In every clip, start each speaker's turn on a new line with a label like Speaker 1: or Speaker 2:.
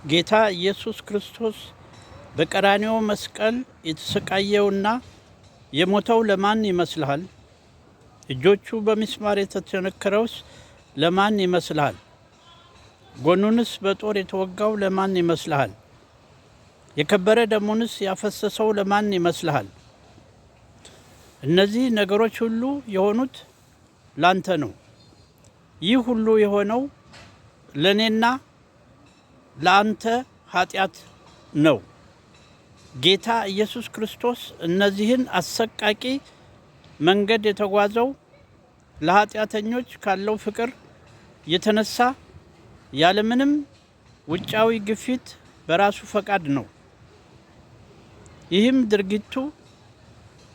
Speaker 1: ጌታ ኢየሱስ ክርስቶስ በቀራንዮ መስቀል የተሰቃየውና የሞተው ለማን ይመስልሃል? እጆቹ በሚስማር የተቸነከረውስ ለማን ይመስልሃል? ጎኑንስ በጦር የተወጋው ለማን ይመስልሃል? የከበረ ደሙንስ ያፈሰሰው ለማን ይመስልሃል? እነዚህ ነገሮች ሁሉ የሆኑት ላንተ ነው። ይህ ሁሉ የሆነው ለእኔና ለአንተ ኃጢአት ነው። ጌታ ኢየሱስ ክርስቶስ እነዚህን አሰቃቂ መንገድ የተጓዘው ለኃጢአተኞች ካለው ፍቅር የተነሳ ያለምንም ውጫዊ ግፊት በራሱ ፈቃድ ነው። ይህም ድርጊቱ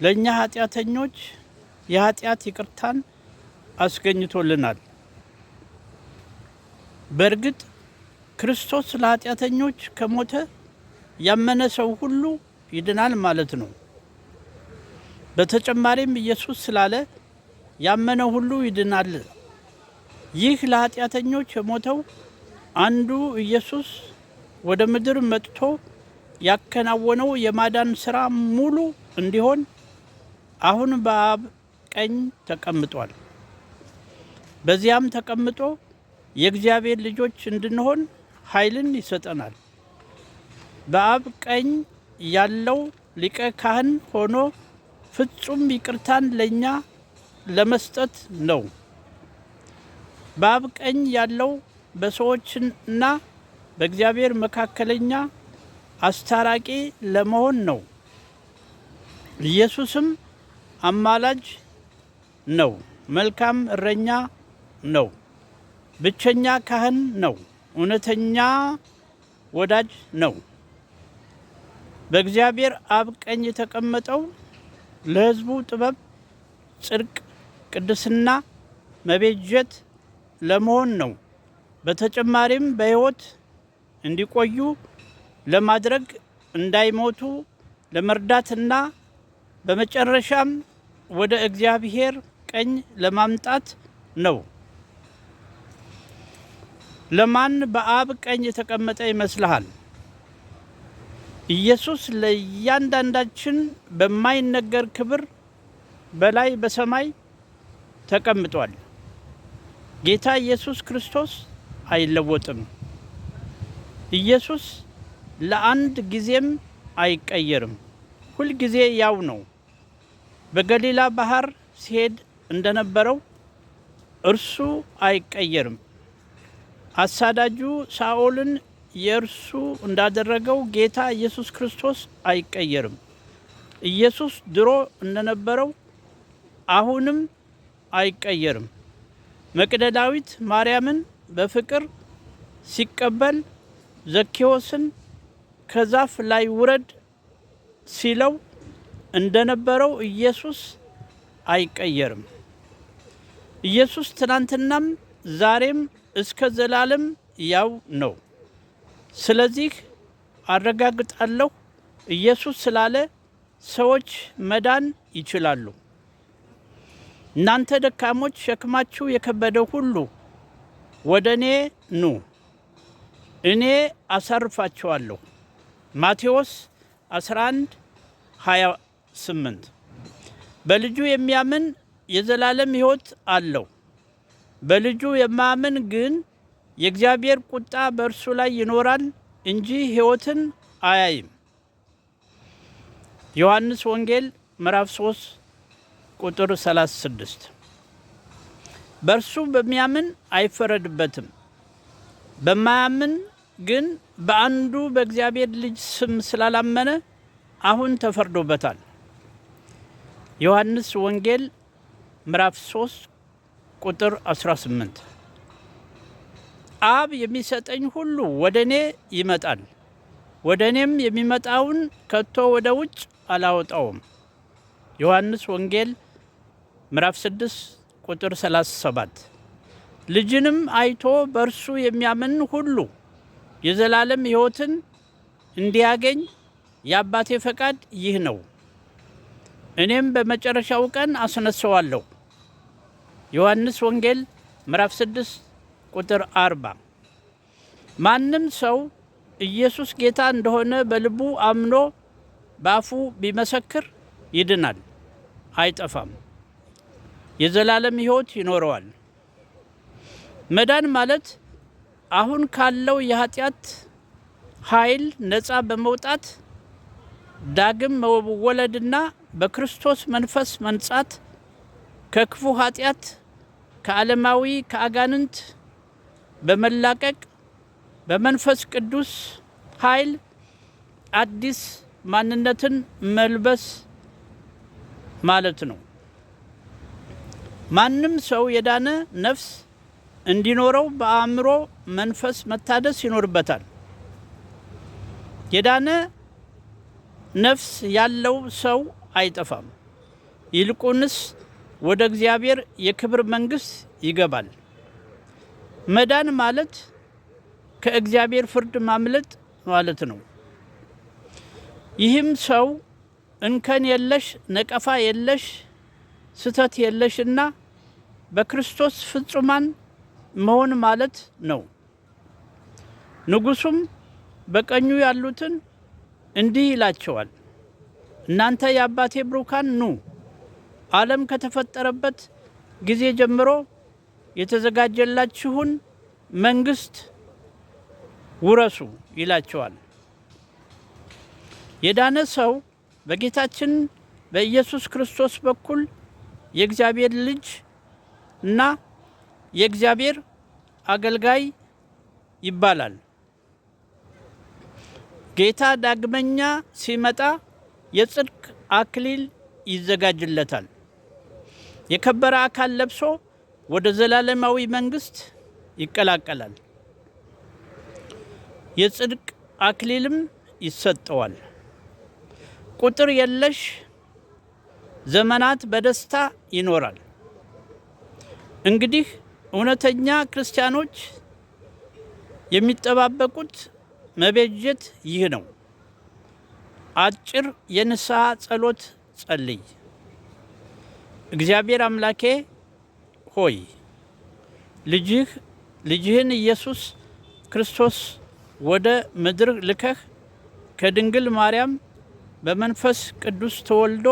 Speaker 1: ለእኛ ኃጢአተኞች የኃጢአት ይቅርታን አስገኝቶልናል። በእርግጥ ክርስቶስ ለኃጢአተኞች ከሞተ ያመነ ሰው ሁሉ ይድናል ማለት ነው። በተጨማሪም ኢየሱስ ስላለ ያመነ ሁሉ ይድናል። ይህ ለኃጢአተኞች የሞተው አንዱ ኢየሱስ ወደ ምድር መጥቶ ያከናወነው የማዳን ሥራ ሙሉ እንዲሆን አሁን በአብ ቀኝ ተቀምጧል። በዚያም ተቀምጦ የእግዚአብሔር ልጆች እንድንሆን ኃይልን ይሰጠናል። በአብ ቀኝ ያለው ሊቀ ካህን ሆኖ ፍጹም ይቅርታን ለእኛ ለመስጠት ነው። በአብ ቀኝ ያለው በሰዎችና በእግዚአብሔር መካከለኛ አስታራቂ ለመሆን ነው። ኢየሱስም አማላጅ ነው። መልካም እረኛ ነው። ብቸኛ ካህን ነው። እውነተኛ ወዳጅ ነው። በእግዚአብሔር አብ ቀኝ የተቀመጠው ለሕዝቡ ጥበብ፣ ጽድቅ፣ ቅድስና መቤዠት ለመሆን ነው። በተጨማሪም በሕይወት እንዲቆዩ ለማድረግ፣ እንዳይሞቱ ለመርዳትና በመጨረሻም ወደ እግዚአብሔር ቀኝ ለማምጣት ነው። ለማን በአብ ቀኝ የተቀመጠ ይመስልሃል? ኢየሱስ ለእያንዳንዳችን በማይነገር ክብር በላይ በሰማይ ተቀምጧል። ጌታ ኢየሱስ ክርስቶስ አይለወጥም። ኢየሱስ ለአንድ ጊዜም አይቀየርም። ሁልጊዜ ያው ነው። በገሊላ ባህር ሲሄድ እንደነበረው እርሱ አይቀየርም። አሳዳጁ ሳኦልን የእርሱ እንዳደረገው ጌታ ኢየሱስ ክርስቶስ አይቀየርም። ኢየሱስ ድሮ እንደነበረው አሁንም አይቀየርም። መቅደላዊት ማርያምን በፍቅር ሲቀበል፣ ዘኬዎስን ከዛፍ ላይ ውረድ ሲለው እንደነበረው ኢየሱስ አይቀየርም። ኢየሱስ ትናንትናም ዛሬም እስከ ዘላለም ያው ነው። ስለዚህ አረጋግጣለሁ፣ ኢየሱስ ስላለ ሰዎች መዳን ይችላሉ። እናንተ ደካሞች፣ ሸክማችሁ የከበደ ሁሉ ወደ እኔ ኑ፣ እኔ አሳርፋችኋለሁ። ማቴዎስ 11:28። በልጁ የሚያምን የዘላለም ሕይወት አለው። በልጁ የማያምን ግን የእግዚአብሔር ቁጣ በእርሱ ላይ ይኖራል እንጂ ሕይወትን አያይም። ዮሐንስ ወንጌል ምዕራፍ 3 ቁጥር 36። በእርሱ በሚያምን አይፈረድበትም። በማያምን ግን በአንዱ በእግዚአብሔር ልጅ ስም ስላላመነ አሁን ተፈርዶበታል። ዮሐንስ ወንጌል ምዕራፍ 3 ቁጥር 18። አብ የሚሰጠኝ ሁሉ ወደ እኔ ይመጣል፣ ወደ እኔም የሚመጣውን ከቶ ወደ ውጭ አላወጣውም። ዮሐንስ ወንጌል ምዕራፍ 6 ቁጥር 37። ልጅንም አይቶ በእርሱ የሚያምን ሁሉ የዘላለም ሕይወትን እንዲያገኝ የአባቴ ፈቃድ ይህ ነው፣ እኔም በመጨረሻው ቀን አስነሳዋለሁ። ዮሐንስ ወንጌል ምዕራፍ 6 ቁጥር 40። ማንም ሰው ኢየሱስ ጌታ እንደሆነ በልቡ አምኖ በአፉ ቢመሰክር ይድናል፣ አይጠፋም፣ የዘላለም ሕይወት ይኖረዋል። መዳን ማለት አሁን ካለው የኃጢአት ኃይል ነፃ በመውጣት ዳግም መወለድና በክርስቶስ መንፈስ መንጻት፣ ከክፉ ኃጢአት፣ ከዓለማዊ፣ ከአጋንንት በመላቀቅ በመንፈስ ቅዱስ ኃይል አዲስ ማንነትን መልበስ ማለት ነው። ማንም ሰው የዳነ ነፍስ እንዲኖረው በአእምሮ መንፈስ መታደስ ይኖርበታል። የዳነ ነፍስ ያለው ሰው አይጠፋም፣ ይልቁንስ ወደ እግዚአብሔር የክብር መንግሥት ይገባል። መዳን ማለት ከእግዚአብሔር ፍርድ ማምለጥ ማለት ነው። ይህም ሰው እንከን የለሽ፣ ነቀፋ የለሽ፣ ስተት የለሽና በክርስቶስ ፍጹማን መሆን ማለት ነው። ንጉሡም በቀኙ ያሉትን እንዲህ ይላቸዋል፣ እናንተ የአባቴ ብሩካን ኑ፣ ዓለም ከተፈጠረበት ጊዜ ጀምሮ የተዘጋጀላችሁን መንግሥት ውረሱ ይላቸዋል። የዳነ ሰው በጌታችን በኢየሱስ ክርስቶስ በኩል የእግዚአብሔር ልጅ እና የእግዚአብሔር አገልጋይ ይባላል። ጌታ ዳግመኛ ሲመጣ የጽድቅ አክሊል ይዘጋጅለታል። የከበረ አካል ለብሶ ወደ ዘላለማዊ መንግሥት ይቀላቀላል። የጽድቅ አክሊልም ይሰጠዋል። ቁጥር የለሽ ዘመናት በደስታ ይኖራል። እንግዲህ እውነተኛ ክርስቲያኖች የሚጠባበቁት መቤዠት ይህ ነው። አጭር የንስሐ ጸሎት ጸልይ። እግዚአብሔር አምላኬ ሆይ፣ ልጅህን ኢየሱስ ክርስቶስ ወደ ምድር ልከህ ከድንግል ማርያም በመንፈስ ቅዱስ ተወልዶ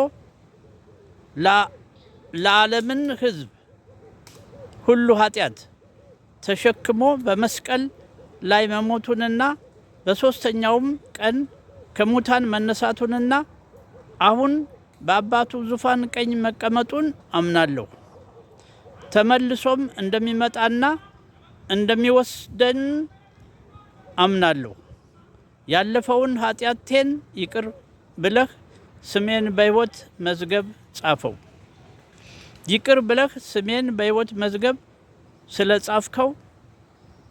Speaker 1: ለዓለምን ሕዝብ ሁሉ ኃጢአት ተሸክሞ በመስቀል ላይ መሞቱንና በሦስተኛውም ቀን ከሙታን መነሳቱንና አሁን በአባቱ ዙፋን ቀኝ መቀመጡን አምናለሁ። ተመልሶም እንደሚመጣና እንደሚወስደን አምናለሁ። ያለፈውን ኃጢአቴን ይቅር ብለህ ስሜን በሕይወት መዝገብ ጻፈው። ይቅር ብለህ ስሜን በሕይወት መዝገብ ስለ ጻፍከው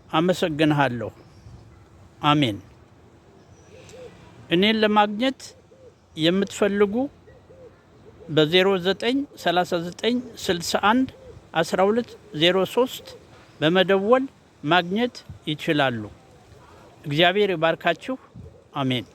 Speaker 1: አመሰግንሃለሁ። አሜን። እኔን ለማግኘት የምትፈልጉ በ0939 61 12 03 በመደወል ማግኘት ይችላሉ። እግዚአብሔር ይባርካችሁ። አሜን።